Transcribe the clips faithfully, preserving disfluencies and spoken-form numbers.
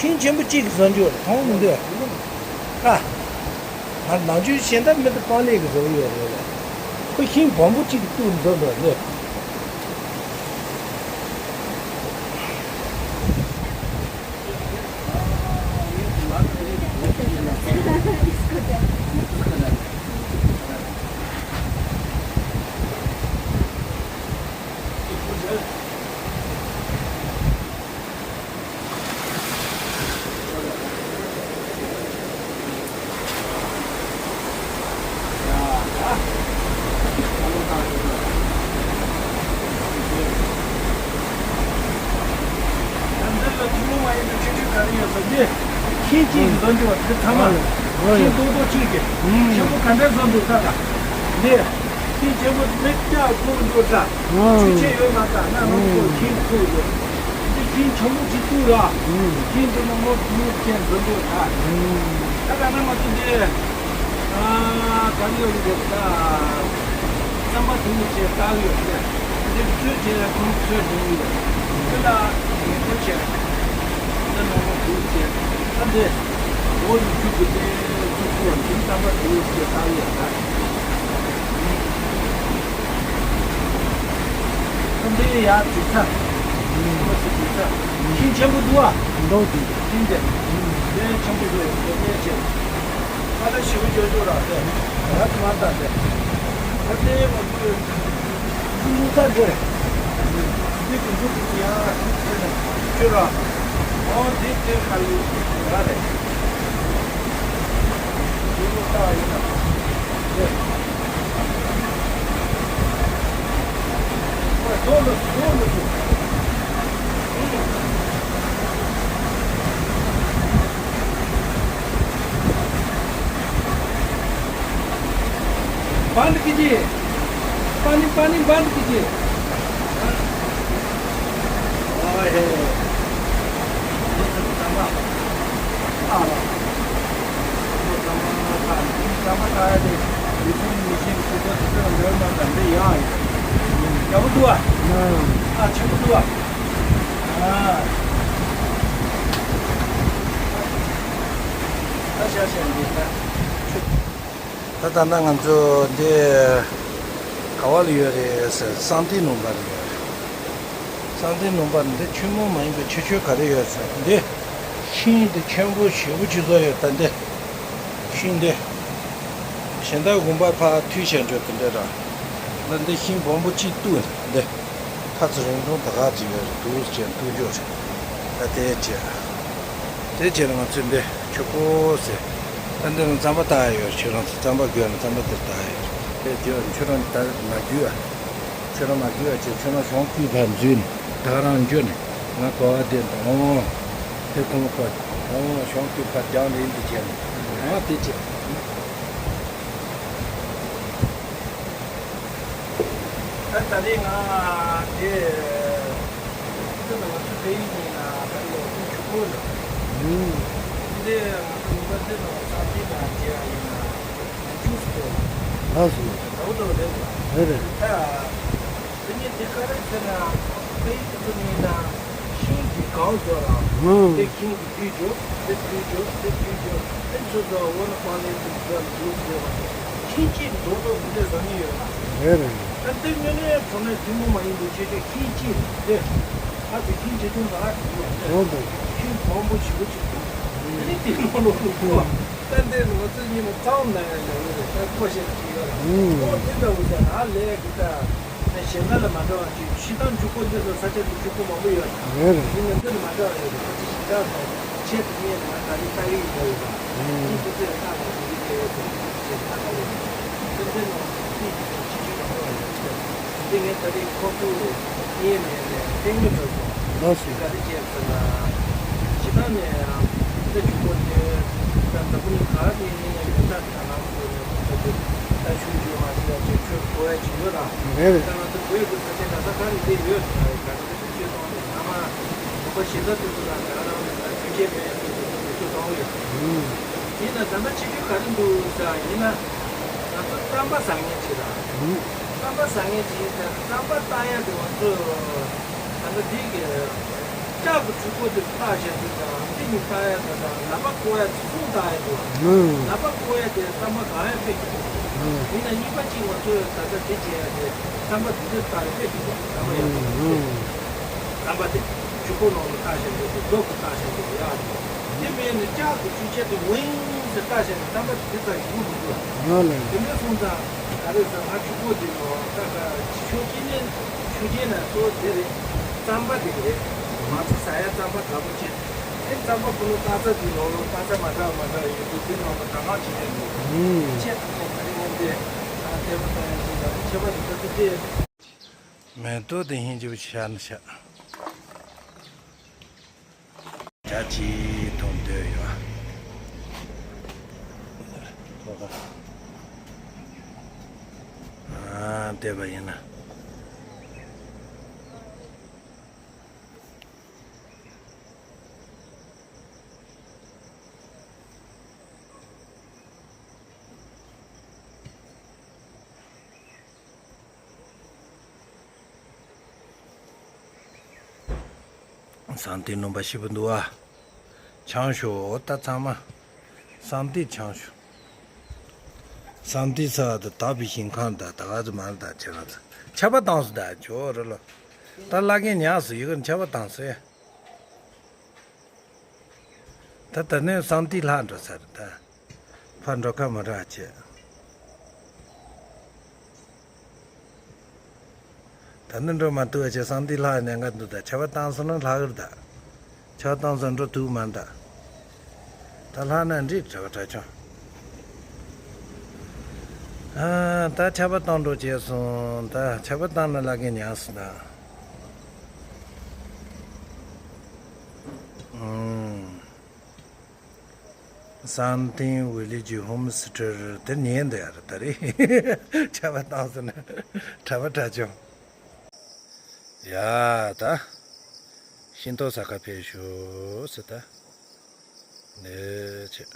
ཤིང་ཆེན་པོ་གཅིག་གིས་བཟོ་རྒྱུ་རེད། མཐོང་མི་འདུག་ཨ། ང་ནང་ཆོས་གཞན་དག་མི་འདུག་པང་ལེབ་གིས་བཟོ་གི་ཡོད་རེད་ལ། ཁོ་ཤིང་སྦོམ་པོ་གཅིག་གིས་གཏུབ་བཟོ་འདུག་ནས། འདི་ལ་ཐུན་མོང་མ་ཡིན་པའི་ཆོས་ཆོས་ག་རེ་ཡོད་ཟེར་ན། ཤིང་གཅིག་འདོན་རྒྱུ་བ་འདི་ཚང་མ། ཤིང་ཏོག་ཏོག་གཅིག་གི་ཆེན་པོ་ག་འདྲ་བཟོ་འདུག་ལྟ་དང་། འདི་ཤིང་ཆེན་པོ་མིག་ལྕགས་ཁུག་འདུག་ལྟ། ཆུ་ཆེ་ཡོད་མ་ལྟ་ན་ནང་ཁུག་ཤིང་ཁུག་ཡོད། འདི་ཤིང་ཆེན་པོ་གཅིག་ཏུ་ཡོད། ཤིང་འདི་ནང་ལོ་ཉུང་ཅན་འདོན་འདུག་ལྟ། ད་ག་ན་མ་ཐུག་འདི། ཨ། ག་རེ་ཡོད་འདུག་ལྟ། རྩམ་པ་དུང་ནི་ཆེ་ལྟ་ཡོད་ལྟ། འདི་ཚོས་ཆེ་ཁོང་ཚོས་འདུག་ཡོད། འདི་ལ་ངེས་པོ་ཆེ། འདི་ནང་ལོ་དུང་ཆེ། ཨ་འདི། འོ་འདི་ཆུ་གི་དེ་ཚུགས་པོ་འདི་རྩམ་པ་དུང་ཆེ་ལྟ་ཡོད་ལྟ། ཨ་འདི་ཡར་འགྲིག་ཚར། ཨ་སི་འགྲིག་ཚར། ཤིང་ཆེན་པོ་འདུག་ཨ། འདུག་འདུག་ཤིང་དེ། དེ་ཆེན་པོ་འདུག་དེ་དེ་ཆེ། ཨ་ལེ་ཞིག་འཇོག་འཇོག་ར་དེ། ང་ཚོ་མ་ལྟ་དེ། ཨ་དེ་ང་ཚོ་ལུག་ཚ་དེ། འདི་གི་ལུག་གི་ཡང་ཁྱོད་ར། ཨོ་འདི་དེ་ཁ་ལུག་ར་རེད། འདི་ལུག་ལྟ་ཡིན་ན། དེ། बंद कीजिए। पानी, पानी बंद कीजिए। ད་ལྟ་ང་ཚོ་འདི་ག་བ་ལ་ཡོད་རེད་ཟེར། གསང་བདེ་ལུང་པ་ལ་ཡོད་རེད། གསང་བདེ་ལུང་པ་འདི་ཆུ་མོ་མ་ཡིན་པའི་ཆུ་ཆུ་ག་རེ་ཡོད་ཟེར། འདི་ཤིང་འདི་ཆེན་པོ་ཞེ་པོ་ཅིག་བཟོ་ཡོད། ད་འདི་ཤིང་འདི་གཞན་དག་དགོན་པ་ཕར་མཐུད་བྱས་འཇོག་དེ་འདྲ་ར། ད་འདི་ཤིང་སྦོམ་པོ་གཅིག་གཏུབ་ནས་འདི། ཁ་ཚ་རིང་ཐུང་ད་ག་ཅིག་ཡོད་རེད། འདུག་ཅེས་འདུག་རྒྱུ་རེད། ད་དེ་བྱས། དེ་བྱས་ང་ཚོས་འདི་ཆོག་གོ་ཟེར། ད་འདི་ནང་རྩམ་པ་བཏགས་ཡོད། ཁྱོད་རང་ཚོ་རྩམ་པ་དགོས་ན་རྩམ་པ་དེ་བཏགས་ཡོད། དེ་བྱས་ཁྱོད་རང་ད་མ་རྒྱུས་ཨ། ཁྱོད་རང་མ་རྒྱུས་ཨ་ཅེས་ཁྱོད་རང་གཞོང་སྐུད་ཕར་འཛུལ་ནས་ད་ག་རང་འགྱོ་ནས་ང་གོ་བ་དེ་དང་། དེ་ཁོང་གོ་ཨོ་གཞོང་སྐུད་ཕར་རྒྱང་རིང་དུ་བྱས་ནས་ཨོ་དེ་བྱས། ད་ད་རེས་ང་དེ་ཁྱེད་ཚོ་ང་ཚོ་ཕ་ཡུལ་ནས་ང་ད་རེས་ལོ་ཆུང་ཆུང་ཀུ་ལ། འདི་ང་ཚོ་ལུང་པ་འདི་ནང་ས་དེ་ནང་བྱས་ཡིན་ན་ང་ཆུང་སུ་ལོ། ལགས་སོ། ད་འུ་ཚོ་རེད་ལ། རེད་རེད། ད་དེ་ནས་དེ་ག་རེ་ཟེར་ན་ཕ་ཡུལ་དེ་ཚོ་ནས་ན་ཤིང་གི་སྒང་ཚོ་ར་ཨང་དེ་ཤིང་གི་དུས་འགྱུར། དེ་དུས་འགྱུར། དེ་དུས་འགྱུར། དེ་ཚོ་ཚོ་འོ་ན་པང་ལེབ་ཀྱི་འགྱུར་འགྱུར་ཟེར་བ་དེ་ཤིང་གཅིག་རྡོག་རྡོག་འདི་འདྲ་བཟོ་ནི་ཡོད་ལ། རེད་རེད། ད་དེ་དངོས་གནས་དྲང་གནས་ཐུན་མོང་མ་ཡིན་པའི་ཆོས་ཆོས་ཤིང་གཅིག་རེད་དེ། ཨ་དེ་ཤིང་ཆེ་ཆུང་ག་རེ་འདུག་ལ་དེ། འོ་དེ། ཤིང་སྦོམ་པོ་ཞེ་པོ་ཅིག་འདུག་དེ་ནི་དེ་ནང་ལོགས་ལ་འདུག་ལ། ད་དེ་ང་ཚོ་གཉིས་ལ་གཙང་ན་ཡང་ལས་འོས་རེད། ད་ཁོ་ཤེས་ཀྱི་ཡོད་ལ། ཨོ་དེ་འདྲ་བོ་ཟེར་ན་ལས་ཀྱི་ད། ནས་གཞན་དག་ལ་མ་འདྲ་བ་ཅིག་ཕྱི་ཐང་ཆུ་ཁོལ་འདི་ཚོ་ས་ཆ་འདི་ཆུ་ཁོལ་མང་པོ་ཡོད་རེད། རེད་རེད། འདི་ནས་འདི་ལ་མ་འདྲ་བ་ཡོད་རེད། ཁ་ཅིག་ཞིང་ཁ་དང་ཆེད་དུ་གཉེར་ནས་ང་ད་རེས་ལྟ་གི་ཡིན་པ་ཡོད་པ། ཨུམ། ཁྱེད་ཚོས་ལྟ་ལ་དེ་རིགས་དེ་ཡོད་ཚོད་ཅེས་ལྟ་ག་ལེ་རེད། འདི་འདི་ནང་འདི་ཡིན་ཚོད་ཆེ་ཆུང་མ་འདྲ་བ་ཡོད་ཚོད། འདི་ངས་ད་རེས་ཁོ་ཚོ་གཉེར་ནས་ནས་ལྟད་མོ་འགྲོ་སོང་། ལགས་སོ། ག་རེ་བྱས་ཚོད་ལ། ཕྱི་ཐང་ནས་ཡང་འདི་ཆུ་ཁོལ་དེ་ད་འཛམ་བུ་གླིང་ག་ནས་ཡིན་ནའི་མེ་སྟག་ད་ལམ་དུ་ནས་ད་ཆུ་ཆུ་མ་ཆུ་ཡ་ཆེ་ཆུ་གོ་ཡ་ཆེ་ཡོད་ར། རེད་རེད། ད་ང་ཚོ་བོད་ཀྱི་ས་ཆ་ག་ས་ག་རེ་དེ་ཡོད་ད་ག་ཚོད་བེད་སྤྱོད་གཏོང་ནས་ན་མ་ནུ་པ་ཞེ་ད་དུ་དུ་ལ་ག་རང་ནས་ད་ཆུ་རྐྱལ་མེད་དུ་དུ་བེད་སྤྱོད་གཏོང་ཡོད། ཡིན་ན་ད་ལྟ་ཕྱི་དུས་ག་རེ་འདུག་ས་ཡིན་ན་ང་ཚོ་རྩམ་པ་ཟ་མཁན་ཆེ་ར། རྩམ་པ་ཟ་མཁན་ཆེ་ཡིན་ད་རྩམ་པ་བཏགས་ཡ་དེ་ང་ཚོ་ད་ལྟ་འདི་གི་ལྕགས་ཀྱི་ཆུ་ཁོལ་དེ་བཏགས་བཞག་དུས་ཀྱང་འདི་ནི་བཏགས་ཡ་ད་ལྟ་ལག་པ་བཀོག་ཡ་དེ་གསུམ་བཏགས་ཡ་འདུག་ཨང་། ལག་པ་བཀོག་ཡ་དེ་རྩམ་པ་གང་ཡང་ཕེབས་ཀྱི་འདུག་ཨང་། ཡིན་ན་གཉིས་པ་གཅིག་ང་ཚོས་ད་ལྟ་དེ་བྱས་ཡ་དེ་རྩམ་པ་དེ་འདྲ་བཏགས་རེ་ཕེབས་ཀྱི་འདུག་རྩམ་པ་ཡག་པོ་འདུག་ཨང་། རྩམ་པ་དེ་ཆུ་ཁོལ་ནང་དུ་བཏགས་བཞག་དུས་དེ་རྡོ་གི་བཏགས་བཞག་དུས་ཡག་འདུག་དེ་མིན་ནི་ལྕགས་ཀྱི་ཆུ་ཆེན་དེ་ཝིང་ཟེར་བཏགས་བཞག་ནས་རྩམ་པ་དེ་ཙམ་ཡོང་མི་འདུག་ཨང་ལགས། དེ་འདྲ་སོང་ཙང་ད་རེས་ཟ་ང་ཆུ་ཁོལ་དེ་ནང་ད་ག་ཆུ་ཆེན་ནས་ཆུ་ཆེན་ན་གཙོ་བོ་དེ་རེད། རྩམ་པ་དེ་རེད། མང་ཆེ་ཟ་ཡ་རྩམ་པ་དགའ་པོ་བྱེད། ཨེ་རྩམ་པ་ཁོ་ནོ་སྟག་རྩ་དེ་ལོ་ལོ་སྟག་རྩ་མ་འདྲ་མ་འདྲ་ཡོད་དུས་དེ་ནང་ལ་གང་གང་བྱེད་ཡ་ཡོད། ཨུམ། ཆེ་ཐག་ནས་ད་རེས་ངན་དེ་ཨ་ལྟད་མོ་ལྟ་ཡ་ཡིན་ད་རེས་ཆེ་བ་ཡིན་ད་དེ་དེ། མེ་ཏོག་དེ་ཧིན་ཅིབ་ཤར་ན་ཤ། ཇ་ཅི་འཐུང་འདོད་ཡོད། ཨ་བལྟས་པ་ཡིན་ན། བསམ་གཏན་ནོམ་པ་ཞིབ་པོ་འདུག་ཨ། ཆང་ཤོག་ད་ཚང་མ། བསམ་གཏན་ཆང་ཤོག་བསམ་གཏན་ས་ད་དག་པའི་ཞིང་ཁམས་ད་ད་ག་ཚོད་མ་ད་ཁྱེད་རང་ཚོ་ཆར་པ་བཏང་སོང་ད་ཇོ་རི་ལོ། ད་བླ་རྒན་ཉག་སོ་ཡི་གེར་ཆར་པ་བཏང་སོང་ཡ། ད་ད་ནས་བསམ་གཏན་ལྷག་འགྲོ་ས་རེད་ད། ཕར་འགྲོ་ཁ་མ་རག་བྱས། ད་ནི་འགྲོ་མ་ཐུབ་བྱས་བསམ་གཏན་ལྷག་ནས་འགའ་འདུག་ད་ཆར་པ་བཏང་སོང་ན་ལྷག་གི་རེད་ད། ཆར་པ་བཏང་སོང་འགྲོ་ཐུབ་མ་ད། ད་ལྷག་ན་འགྲིག་བྲེལ་བ་དྲག་བྱུང་། ཨ་ད་ཆར་པ་བཏང་འགྲོ་བྱས་སོང་ད་ཆར་པ་བཏང་ན་བླ་རྒན་ཉག་སོང་ད། ཨང་། བསམ་གཏན་ཝི་ལེ་ཇི་ཧོམ་སི་ཊེ་དེ་ཉན་འདི་ཡ་རེད་ད་རེད། ཆར་པ་བཏང་སོང་ན་གྲྭ་པ་གྲྭ་ཆུང་། ཡ་ད། ཤིང་ཏོག་ཟ་ཁ་ཕེབས་ཤོག་ཟེར་ད། འདི་ཆེ།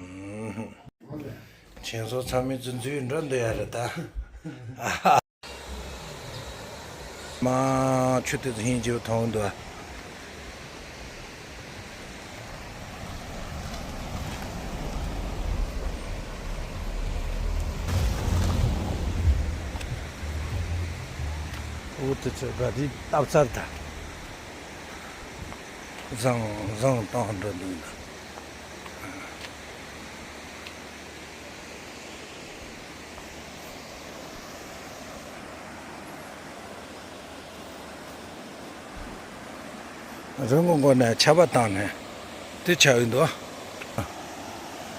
ཨུམ། ཁྱེད་ཚོ་ཚང་མས་རྫུན་རྫུན་འགྲོ་འདི་ཡ་རེད་ད། མ་ཆུ་དེ་ཚོ་ཧིན་ཅིའུ་མཐོང་འདུག་འུ་དེ་ཚོ་ག་དེ་སྟབས་ཚར་ད། བཟང་བཟང་བཏང་འགྲོ་འདུག་ན། རི་མགོ་མགོ་ནས་ཆར་པ་བཏང་ནས་དེ་ཆགས་ཡོད་འདུག་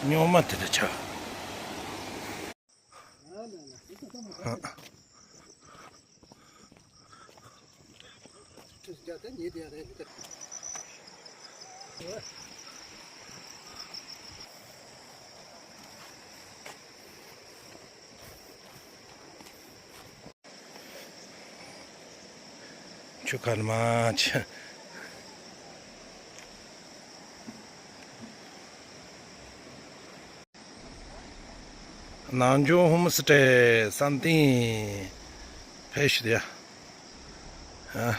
སྨྱོན་མ་དེ་འདྲ་ཆགས། ཆུ་ཁར་མ་ཆུ། ནང་ཆོས་ཧོམ་སི་ཊེ་བསམ་གཏན་ཕེབས་ཤིག་ཡ། ཨ།